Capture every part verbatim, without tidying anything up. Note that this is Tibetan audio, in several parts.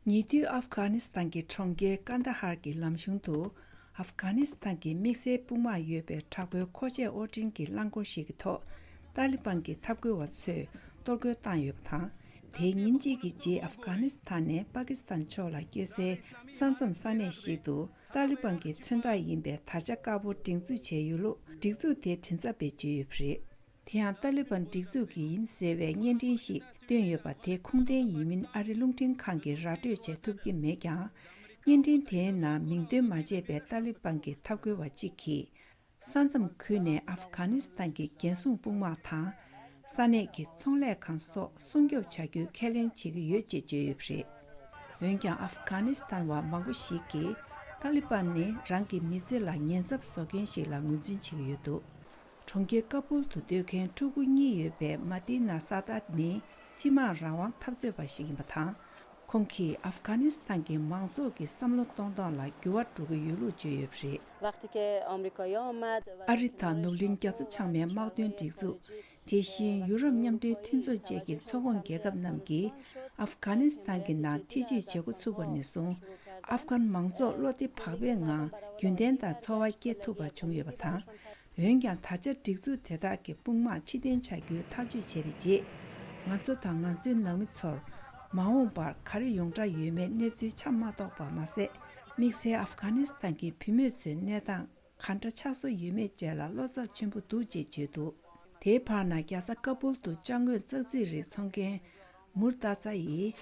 ཉེ་དུས་ཨབ་གྷ་ནི་སི་ཐན་གྱི་གྲོང་ཁྱེར་ཀན་ད་ཧར་གྱི་ལམ་གཞུང་དུ། ཨབ་གྷ་ནི་སི་ཐན་གྱི་དམིགས་བསལ་དཔུང་དམག་ཡོད་པའི་དྲག་པོའི་མཁོ་ཆས་དབོར་འདྲེན་གྱི་རླངས་འཁོར་ཞིག་གི་ཐོག་ཏཱ་ལི་བན་གྱི་འཐབ་རྒོལ་བ་ཚོས་གཏོར་རྒོལ་བཏང་ཡོད་པ་དང་། དེའི་ཉིན་གཅིག་གི་རྗེས་ཨབ་གྷ་ནི་སི་ཐན་ནས་པ་ཀི་སི་ཐན་ཕྱོགས་ལ་བསྐྱོད་སའི་ས་མཚམས་ས་གནས་ཤིག་ཏུ་ཏཱ་ལི་བན་གྱི་མཚོན་རྟགས་ཡིན་པའི་དར་ཆ་དཀར་པོ་སྒྲེང་འཛུགས་བྱས་ཡོད་ལུགས་སྒྲིག་འཛུགས་དེའི་མགྲིན་ཚབ་པས་བརྗོད་ཡོད་པ་རེད། དེ་ཡང་ཏཱ་ལི་བན་སྒྲིག་འཛུགས་ཀྱི་ཡིན་ཟེར་བའི་བརྙན་འཕྲིན་ཞིག་བཏོན་ཡོད་པ་དེ་ཁུངས་ལྡན་ཡིན་མིན་ཨ་རི་རླུང་འཕྲིན་ཁང་གིས་ར་སྤྲོད་བྱེད་ཐུབ་ཀྱི་མེད་ཀྱང་། བརྙན་འཕྲིན་དེའི་ནང་མིང་འདོན་མ་བྱས་པའི་ཏཱ་ལི་བན་གྱི་འཐབ་རྒོལ་བ་གཅིག་གིས། ས་མཚམས་ཁུལ་ནས་ཨབ་གྷ་ནི་སི་ཐན་གྱི་རྒྱལ་སྲུང་དཔུང་དམག་དང་། ས་གནས་ཀྱི་ཚོང་ལས་ཁང་སོགས་སྲུང་སྐྱོབ་བྱ་རྒྱུའི་ཁས་ལེན་བྱེད་ཀྱི་ཡོད་ཅེས་བརྗོད་ཡོད་པ་རེད། འོན་ཀྱང་ཨབ་གྷ་ནི་སི་ཐན་བ་མང་པོ་ཞིག་གིས་ཏཱ་ལི་བན་ནི་རང་གི་མི་ཚེ་ལ་ཉེན་ཚབས་བཟོ་མཁན་ཞིག་ལ་ངོས་འཛིན་བྱེད་ཀྱི་ཡོད་འདུག་གྲོང་ཁྱེར་ཀ་པུལ་དུ་སྡོད་མཁན་ཕྲུ་གུ་གཉིས་ཡོད་པའི་མ་ཏི་ན་ས་ཏཱ་ནི་སྤྱི་དམངས་རང་དབང་འཐབ་རྩོད་པ་ཞིག་ཡིན་པ་དང་། ཁོང་གིས་ཨབ་གྷ་ནི་སི་ཐན་གྱི་མང་ཚོགས་ཀྱི་བསམ་བློ་གཏོང་སྟངས་ལ་འགྱུར་བ་འགྲོ་གི་ཡོད་ལུགས་བརྗོད་ཡོད་པ་རེད། وقتی که آمریکایی‌ها آمد و ཨ་རི་དང་ནོར་གླིང་རྒྱ་མཚོ་བྱང་མའི་དམག་དོན་སྒྲིག་འཛུགས། དེ་བཞིན་ཡུ་རོབ་མཉམ་འབྲེལ་མཐུན་ཚོགས་བཅས་ཀྱི་ཚོགས་ཁོངས་རྒྱལ་ཁབ་རྣམས་ཀྱིས་ཨབ་གྷ་ནི་སི་ཐན་གྱི་ནང་ཐེ་བྱུས་བྱེད་འགོ་ཚུགས་པ་ནས་བཟུང་། ཨབ་གྷན་མང་ཚོགས་བློ་བདེ་བག་ཕེབས་ངང་རྒྱུན་ལྡན་དང་འཚོ་བ་སྐྱེལ་ཐུབ་པ་བྱུང་ཡོད་པ་དང་། འོན་ཀྱང་ད་ཆ་སྒྲིག་འཛུགས་དེ་དག་གི་དཔུང་དམག་ཕྱིར་འཐེན་བྱ་རྒྱུའི་ཐག་གཅོད་བྱས་པའི་རྗེས། ང་ཚོ་དང་ང་ཚོའི་ནང་མི་ཚོར་མ་འོངས་པར་ག་རེ་ཡོངས་གྲགས་ཡོད་མེད་གནས་ཚུལ་ཆ་མ་རྟོགས་པ་མ་ཟད། དམིགས་བསལ་ཨབ་གྷ་ནི་སི་ཐན་གྱི་བུད་མེད་ཚོའི་གནས་སྟངས་ག་འདྲ་ཆགས་སྲོལ་ཡོད་མེད་བཅས་ལ་བློ་འཚབ་ཆེན་པོ་འདུག་ཅེས་བརྗོད་འདུག་དེའི་བར་ན་རྒྱལ་ས་ཀ་པུལ་དུ་ཅ་དངོས་ཙག་ཙིག་རིགས་འཚོང་མཁན་མུར་ཏཱ་ཙ་ཡིས་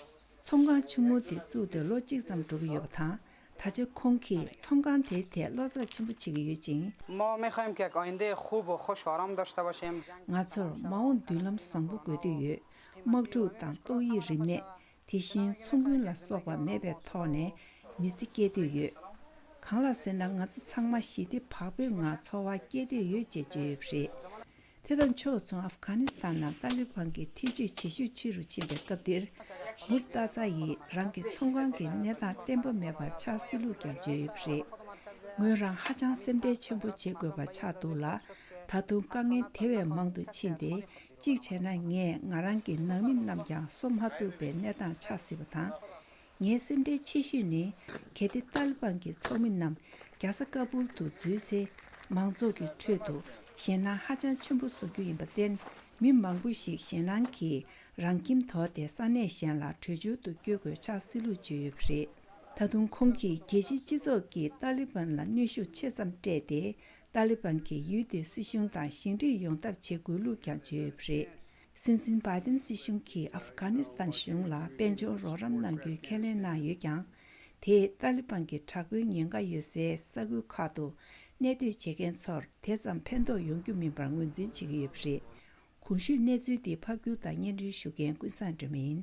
ཚོང་ཁང་ཆུང་ངུ་དེ་བཙུགས་ཏེ་ལོ་གཅིག་ཙམ་འགྲོ་གི་ཡོད་པ་དང་། ད་ཆ་ཁོང་གིས་ཚོང་ཁང་དེའི་ཐད་བློ་འཚབ་ཆེན་པོ་བྱེད་ཀྱི་ཡོད་ཅིང་། ما می‌خوایم که یک آینده‌ی خوب و خوش و آرام داشته باشیم. ང་ཚོར་མ་འོངས་མདུན་ལམ་བཟང་པོ་དགོས་འདོད་ཡོད། དམག་འཁྲུག་དང་ཏོག་དབྱིབས་རིམས་ནད། དེ་བཞིན་ཚོང་ཀུན་ལ་སོགས་པ་མེད་པའི་ཐོག་ནས་མི་ཚེ་སྐྱེལ་འདོད་ཡོད། གང་ལ་ཟེར་ན་ང་ཚོ་ཚང་མ་ཞི་བདེ་བག་ཕེབས་ངང་འཚོ་བ་སྐྱེལ་འདོད་ཡོད་ཅེས་བརྗོད་ཡོད་པ་རེད། དེ་དང་ཕྱོགས་མཚུངས་ཨབ་གྷ་ནི་སི་ཐན་ནང་ཏཱ་ལི་བན་གྱི་ཐེ་བྱུས་ཇེ་ཤུགས་ཆེ་རུ་ཕྱིན་པའི་སྐབས་འདིར། མུར་ཏཱ་ཙ་ཡིས་རང་གི་ཚོང་ཁང་གི་གནས་སྟངས་བརྟན་པོ་མེད་པར་ཆགས་སྲིད་ལུགས་ཀྱང་བརྗོད་ཡོད་པ་རེད། ངོས་རང་ཧ་ཅང་སེམས་ཁྲལ་ཆེན་པོ་བྱེད་དགོས་པ་ཆགས་འདུག་ལ། ད་དུང་དཀའ་ངལ་དེ་བས་མང་དུ་ཕྱིན་ཏེ། གཅིག་བྱས་ན་ངས་ང་རང་གི་ནང་མི་རྣམས་ཀྱང་གསོ་མ་ཐུབ་པའི་གནས་སྟངས་ཆགས་སྲིད་པ་དང་། ངའི་སེམས་ཁྲལ་ཆེ་ཤོས་ནི། གལ་ཏེ་ཏཱ་ལི་བན་གྱི་ཚོགས་མི་རྣམས་རྒྱལ་ས་ཀ་པུལ་དུ་འཛུལ་ཚེ། མང་ཚོགས་ཀྱི་ཁྲོད་དུ་ཞེད་སྣང་ཧ་ཅང་ཆེན་པོ་བཟོ་རྒྱུ་ཡིན་པར་བརྟེན། མི་མང་པོ་ཞིག་ཞེད་སྣང་གིས་རང་ཁྱིམ་དོར་ཏེ་ས་གནས་གཞན་ལ་བྲོས་བྱོལ་དུ་བསྐྱོད་དགོས་ཆགས་སྲིད་ལུགས་བརྗོད་ཡོད་པ་རེད། ད་དུང་ཁོང་གིས་རྒྱལ་སྤྱིའི་སྤྱི་ཚོགས་ཀྱིས་ཏཱ་ལི་བན་ལ་གནོན་ཤུགས་ཆེ་ཙམ་སྤྲད་དེ། ཏཱ་ལི་བན་གྱིས་ཡུལ་དེའི་སྲིད་གཞུང་དང་ཞི་འགྲིག་ཡོང་ཐབས་བྱེད་དགོས་ལུགས་ཀྱང་བརྗོད་ཡོད་པ་རེད། སྲིད་འཛིན་བྷའི་ཏིན་སྲིད་གཞུང་གིས་ཨབ་གྷ་ནི་སི་ཐན་གཞུང་ལ་དཔལ་འབྱོར་རོགས་རམ་གནང་རྒྱུའི་ཁས་ལེན་གནང་ཡོད་ཀྱང་། དེས་ཏཱ་ལི་བན་གྱི་དྲག་པོའི་ཉེན་ཁ་ཡོད་སའི་ས་ཁུལ་ཁག་ཏུ་གནས་སྡོད་བྱེད་མཁན་ཚོར་དེ་ཙམ་ཕན་ཐོགས་ཡོང་རྒྱུ་མིན་པར་ངོས་འཛིན་བྱེད་ཀྱི་ཡོད་པ་རེད། གོང་ཞུས་གནས་ཚུལ་འདི་ཕབ་སྒྱུར་དང་སྙན་སྒྲོན་ཞུ་མཁན་ཀུན་བཟང་སྒྲོལ་མ་ཡིན།